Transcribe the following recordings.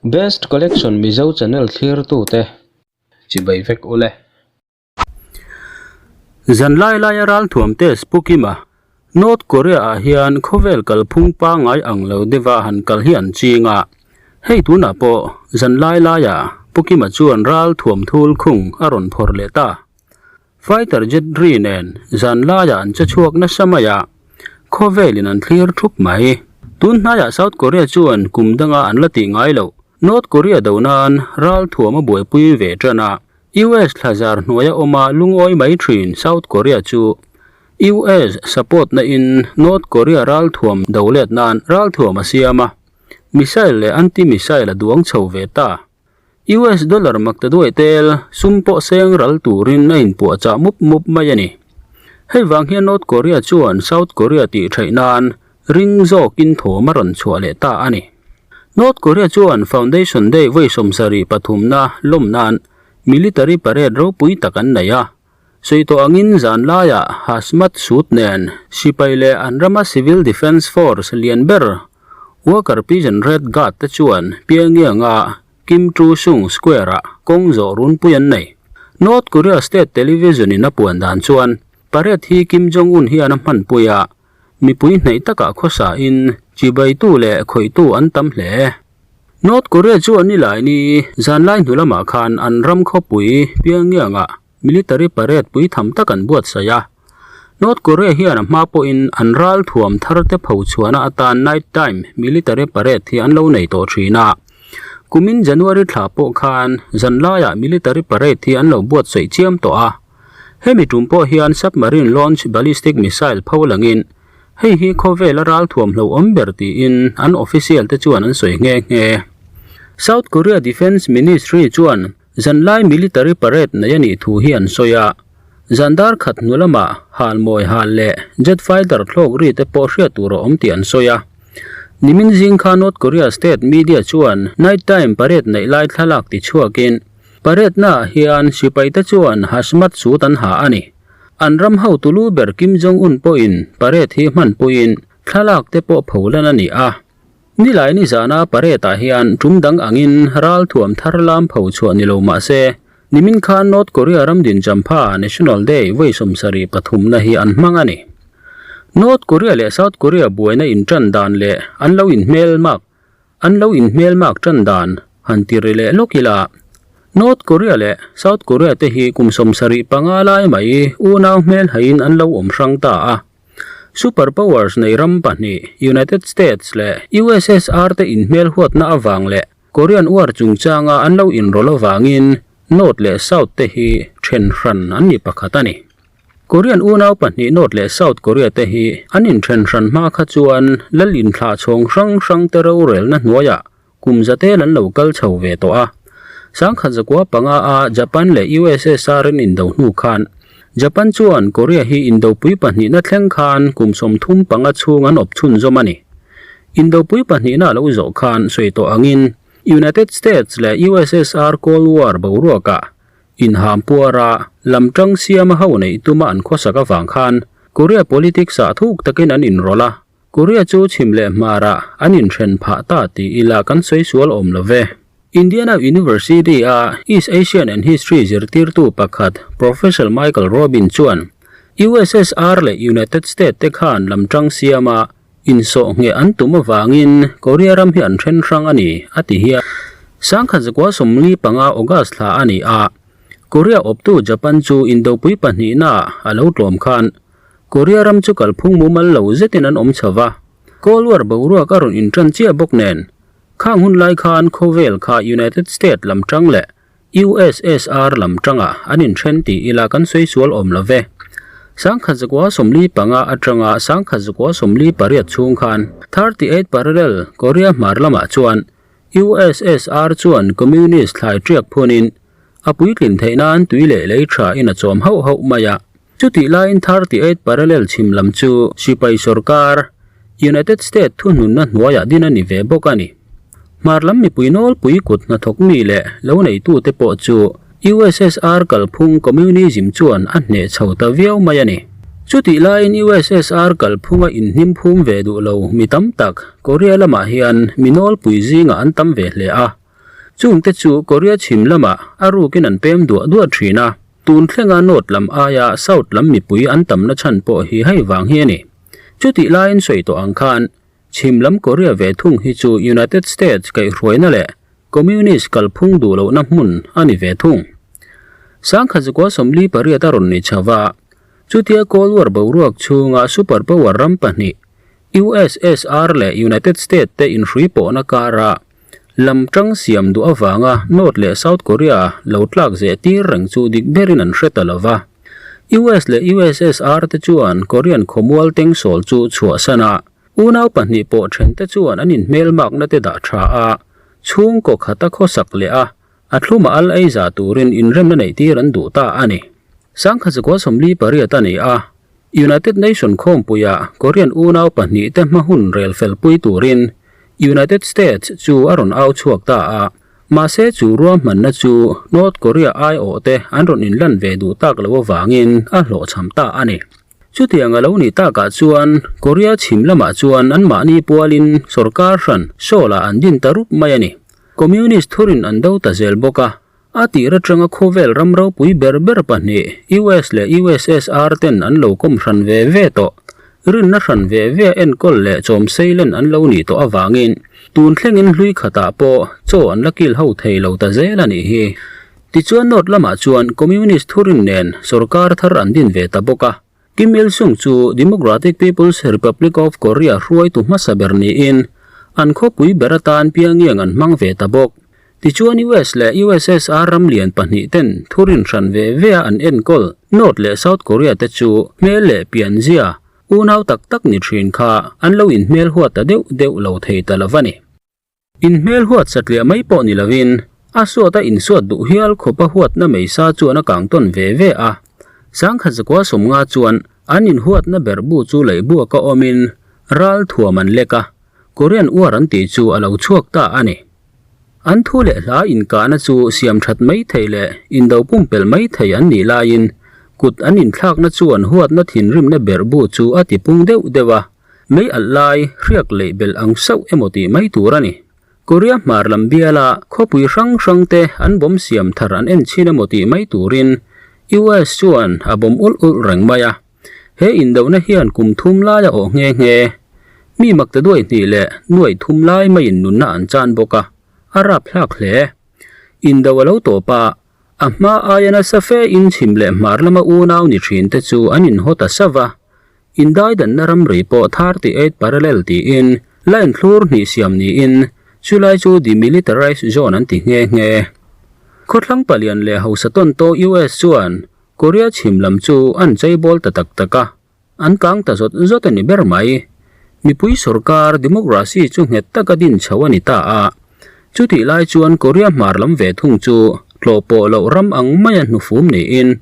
Best Collection Mizo channel thlirtute chibai vek ule. Zan lai laia ralthuam test Pu Kima, North Korea ah hian khawvel kalphung pangngai ang lo deuha han kal hi an ching a. Hei tunah pawh zan lai laia Pu Kima chuan ralthuam thul khung a rawn phawrh leh ta. Fighter jet ri nen zan laiah an che chhuak nasa mai a, khawvelin an thlir thup mai. Tun hnaiah South Korea chuan kum danga an la tih ngai loh North Korea do nan ralthuam a buaipui ve tan a, US thlazar hnuaia awma lungawi mai thin South Korea chu US support na in North Korea ralthuam do let nan ralthuam a siam a, missile leh anti-missile a duang chho ve ta. US dollar mak ta duai tel sum pawh seng ral turin a inpuahchah mup mup mai a ni. Hei vang hian North Korea chuan South Korea tih theih nan ring zawkin thawm a rawn chhuah leh ta a ni. North Korea chuan Foundation Day vawi sawmsarih pathumna lawm nan military parade ropui tak an nei a. Sawi tawh angin zan laiah hazmat suit nen sipai leh an rama civil defence force lian ber Worker Pigeon Red Guard te chuan Pyongyang-a Kim Tru Sung Square-ah kawng zawh runpui an nei. North Korea State Television-in a puan dan chuan parade hi Kim Jong Un hian a hmanpui a, mipui hnaih takah khawsain chibaitu leh khawihtu an tam hle. North Korea chuan nilaini zanlai hnu lamah khan an ram khawpui Pyongyang-ah Military parade pui tham tak an buatsaih a. North Korea hian a hma pawhin an ral thuam thar te pho chhuahna atan night time military parade hi an lo nei tawh thin a. Kumin January thla pawh khan zan laiah military parade hi an lo buatsaih chiam tawh a. Hemi tum pawh hian submarine launch ballistic missile pho langin hei hi khawvela ral thuam hlauhawm ber tiin an official te chuan an sawi nghe nghe. South Korea Defence Ministry chuan Zanlai military parade nei a nih thu hi an sawi a, zan dar khat hnu lamah hal mawi hal leh jet fighter thlawk ri te pawh hriat tur a awm tih an sawi a. Nimin zing kha North Korea state media chuan night time parade neih lai thlalak ti chhuakin parade naah hian sipai te chuan hazmat suit an ha a ni. An ram hotu lu ber Kim Jong Un pawhin parade hi hmanpuiin thlalak te pawh pholan a ni a. Nilai ni zana parade ah hian tum dang angin ral thuam thar lam pho chhuah ni lo mah se, nimin khan North Korea ram din champha National Day vawi sawmsarih pathumna hi an hmang a ni. North Korea leh South Korea buaina intan dan leh an lo inhmelmak an lo inhmelmak tan dan han ti ri leh lawk ila, North Korea leh South Korea te hi kum 75 lai mai unau hmelhaiin an lo awm hrang ta a. Super powers nei ram pahnih, United States leh USSR te inhmel huatna avang leh Korean War chungchanga an lo inrawlh avangin North leh South te hi then hran an ni pakhat a ni. Korean unau pahnih North leh South Korea te hi an inthen hran hma kha chuan lal inthlah chhawng hrang hrang te rorelna hnuaiah kum zatel an lo kal chho ve tawh a. Sangkhat zakua panga a Japan leh USSR an indo hnu khan Japan chuan Korea hi indopui pahnihna thleng khan kum 35 chhung an awp chhunzawm a ni. Indopui pahnihna a lo zawh khan sawi tawh angin United States leh USSR Cold War boruakah inham puara lamtang siama ho neih tuma an khawsak avang khan Korea politics ah thuk takin an inrawlh a. Korea chu chhim leh hmarah an inthen phah ta tih ila kan sawi sual awm lo ve. Indiana University a East Asian and History zirtirtu pakhat Professor Michael Robin chuan USSR leh United States te khan lamtang siama insawh ngheh an tum avangin Korea ram hi an then hrang a ni a ti hial. Sangkhat zakua 45 August thla a ni a, Korea awptu Japan chu indopui pahnihnaah a lo tlawm khan Korea ram chu kalphung mumal lo zetin an awm chho va, Cold War boruak a rawn intan chiah bawk nen, khang hun lai khan khawvel kha United States lam tang leh USSR lam tangah an inthen tih ila kan sawi sual awm lo ve. 1945 atanga 1948 chhung khan 38 parallel Korea hmar lamah chuan USSR chuan Communist thlai tiak phunin a puitlin theih nan tui leh lei tha in a chawm hauh hauh mai a. Chutih laiin 38 parallel chhim lam chu sipai sorkar, United States thuhnunna hnuaiah din a ni ve bawk a ni. Hmar lam mipui nawlpui kut hnathawk mi leh lo neitute pawh chu USSR kalphung communism chuan a hneh chho ta viau mai a ni. Chutih laiin USSR kalphunga inhnim phum ve duh lo mi tam tak Korea lamah hian mi nawlpui zingah an tam ve hle a. Chungte chu Korea chhim lamah a rukin an pem duah duah thin a, tun thlenga North lam aia South lam mipui an tamna chhan pawh hi hei vang hi a ni. Chutih laiin sawi tawh ang khan chhim lam Korea ve thung hi chu United States kaihhruaina leh Communist kalphung duh lohna hmun a ni ve thung. Sangkhat zakua 48 a rawn ni chho va, chutia Cold War boruak chhunga super power ram pahnih USSR leh United States te inhrui pawhna kara lam tang siam duh avanga North leh South Korea lo tlak zeh tir reng chu dik berin an hre ta lo va. US leh USSR te chuan Korean khawmual tengsawl chu chhuahsan a, Unau pahnih pawh thente chuan an inhmelmakna te dah tha a, chhungkaw khata khawsak leh a, a thluma al ei za turin inremna neih tir an duh ta a ni. Sangkhat zakua 48 a ni a, United Nation khawmpuia Korean unau pahnih te hma hun rel fel pui turin United States chu a rawn au chhuak ta a, mahse chu ruahmanna chu North Korea aiawh te an rawn inlan ve duh tak loh avangin a hlawhchham ta a ni. Chutiang a lo nih takah chuan Korea chhim lamah chuan anmahni pualin sorkar hran Seoul-ah an din ta rup mai a ni. Communist thurin an do ta zel bawk a, a tir atanga khawvel ram ropui ber ber pahnih US leh USSR ten an lo kawm hran ve ve tawh. Rinna hran ve ve a enkawl leh chawm seilen an lo nih tawh avangin tun thlengin hlui khatah pawh chaw an la kil ho thei lo ta zel a nih hi. Tichuan North lamah chuan Communist thurin nen sorkar thar an din ve ta bawk a. Kim Il Sung chu Democratic People's Republic of Korea hruaitu hmasa ber niin an khawpui ber atan Pyongyang an hmang ve ta bawk. Tichuan US leh USSR ram lian pahnih ten thurin hran ve ve a an enkawl North leh South Korea te chu hmel leh pianzia unau tak tak ni thin kha an lo inhmel huat ta deuh deuh lo thei ta lo va ni. Inhmel huat satliah mai pawh ni lovin a suat a insuat duh hial khawpa huatna meisa chuan a kang tawn ve ve a. Sangkhat zakua 50 chuan an inhuatna ber bu chu leihbuaka awmin ral thuam an lek a, Korean War an tih chu a lo chhuak ta a ni. An thu leh hla inkahna chu siam that mai thei leh indo pumpelh mai thei an nih laiin kut an inthlakna chuan huatna thinrimna ber bu chu a tipung deuh deuh a. Mei alh lai hriak leh belh ang sauh emaw tih mai tur a ni. Korea hmar lam biala khawpui hrang hrang te an bawm siam thar an en chhin emaw tih mai turin US chuan a bawm ulh ulh reng mai a. He indohna hian kum thum lai a awh nghe nghe. Mi makta duai hnih leh nuaih thum lai maiin nunna an chan bawk a, a rapthlak hle. Indo a lo tawp a, a hma aia nasa fe in chhim leh hmar lama unau ni thin te chu an inhaw ta sauh va. Indaidanna ramri pawh 38 parallel tiin line thlur hnih siam niin chulai chu demilitarized zone an ti nghe nghe. Khawthlang palian leh hausa tawn tawh US chuan Korea chhim lam chu an cheibawl ta tak tak a, an kang ta zawt zawt a ni ber mai. Mipui sorkar democracy chu nghet taka din chho a ni ta a, chutih lai chuan Korea hmar lam ve thung chu tlawh pawh loh ram ang maia hnufum niin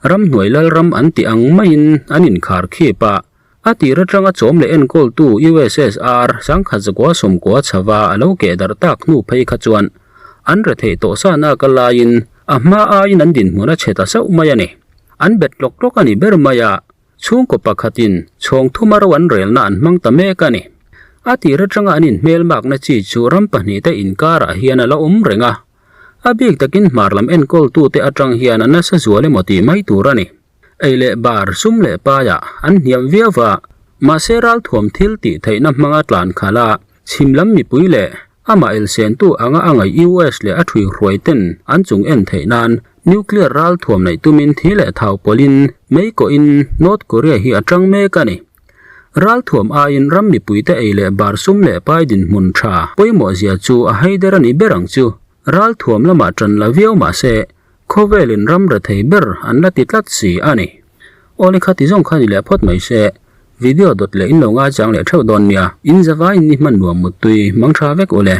Ramhnuai Lalram an tih ang maiin an inkhar khip a, a tir atanga chawm leh enkawltu USSR sangkhat zakua 90 chhava a lo keh darh tak hnu phei kha chuan an retheih tawh sana ka laiin a hma aiin an dinhmun a chhe ta sauh mai a ni. An bet tlawk tlawk a ni ber mai a, chhungkaw pakhatin chhawng thuma ro an relna an hmang ta mek a ni. A tir atanga an inhmelmakna chi chu ram pahnihte inkarah hian a la awm reng a. A bik takin hmar lam enkawltute atang hian a nasa zual emaw tih mai tur a ni. Ei leh bar, sum leh paiah an hniam viau va, mahse ralthuam thil tih theihna hmanga tlan khalh a, chhim lam mipui leh amah elsentu anga a ngaih US leh a thuihruai ten an chung en theih nan nuclear ralthuam neih tumin thi leh thau pawlhin mei kawhin North Korea hi a tang mek a ni. Ralthuam aiin ram mipuite ei leh bar sum leh pai dinhmun tha pawimawh zia chu a haider a ni ber ang chu. Ralthuam lamah tan la viau mah se, khawvelin ram rethei ber an la ti tlat si a ni. Awle kha ti zawng kha ni leh phawt mai se, video dawt leh in lo ngaichang leh theuh dawn nia. In zavaiin ni hman nuam muttui mang tha vek ule.